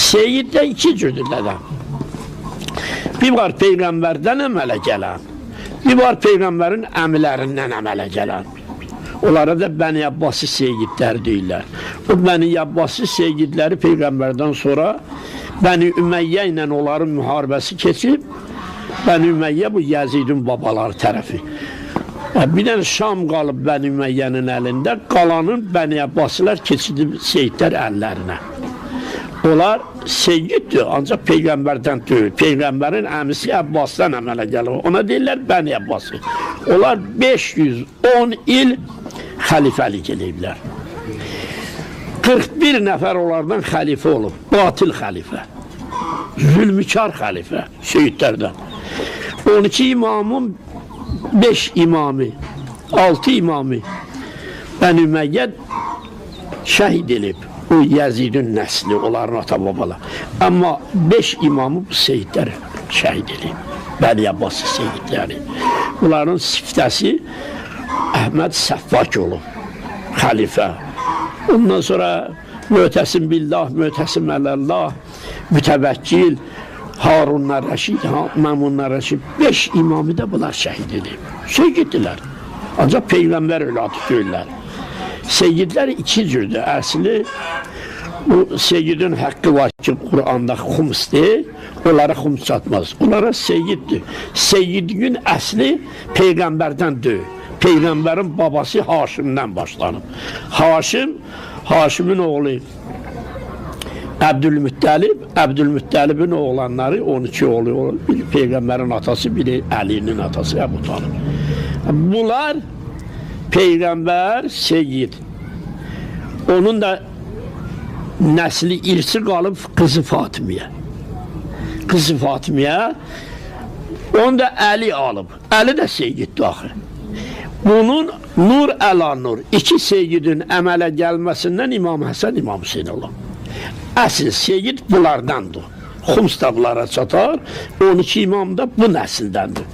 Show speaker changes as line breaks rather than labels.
Seyyid də iki cürdür dədə. Bir var Peyğəmbərdən əmələ gələn, bir var Peyğəmbərin əmilərindən əmələ gələn. Onlara da Bəni Abbasi seyyidlər deyirlər. O Bəni Abbasi seyyidləri Peyğəmbərdən sonra Bəni Üməyyə ilə onların müharibəsi keçib, Bəni Üməyyə bu Yəzidin babaları tərəfi. Bir dənə Şam qalıb Bəni Üməyyənin əlində, qalanın Bəni Abbasilər keçidib seyyidlər əllərinə. Onlar seyyiddir, ancaq Peyğəmbərdən deyil. Peyğəmbərin əmisi Abbasdan əmələ gəlir. Ona deyirlər Bəni Abbası. Onlar 510 il xəlifəlik eləyiblər. 41 nəfər onlardan xəlifə olub. Batil xəlifə. Zülmükar xəlifə seyyidlərdən. 12 imamın 5 imamı, 6 imamı Bəni Üməyyə şəhid elib. O Yəzidin nəsli, onların ata-babalar. Amma 5 imamı bu seyyidlər şəhid elib. Bəni Abbasi seyyidləri. Bunların siftəsi Əhməd Səffak olub, xəlifə. Ondan sonra Mötəsim billah, Mötəsim ələllah, Mütəvəkkil, Harunlar Rəşid, Məmunlar Rəşid, 5 imamı da bunlar şəhid edib. Seyyiddirlər. Ancaq Peyğəmbər övladı deyirlər. Seyyidlər iki cürdür. Əsli bu seyyidin haqqı var ki, Quranda xumsdur, onlara xums çatmaz. Onlara seyyiddir. Seyyidin əsli Peyğəmbərdən deyil. Peyğəmbərin babası Haşimdən başlanıb. Haşim, Haşimin oğlu Əbdülmüttəlib, Əbdülmüttəlibin oğlanları 12 oğlu, biri Peyğəmbərin atası, biri Əlinin atası Əbu Talib. Bunlar Peyğəmbər seyyid. Onun da nəsli irsi qalıb qızı Fatimiyə. Qızı Fatimiyə, onu da Əli alıb. Əli də seyyiddir axı. Bunun nur əla nur, iki seyyidin əmələ gəlməsindən İmam Həsən, İmam Hüseyin olub. Əsl seyyid bunlardandır. Xums da bunlara çatar, 12 imam da bu nəsildəndir.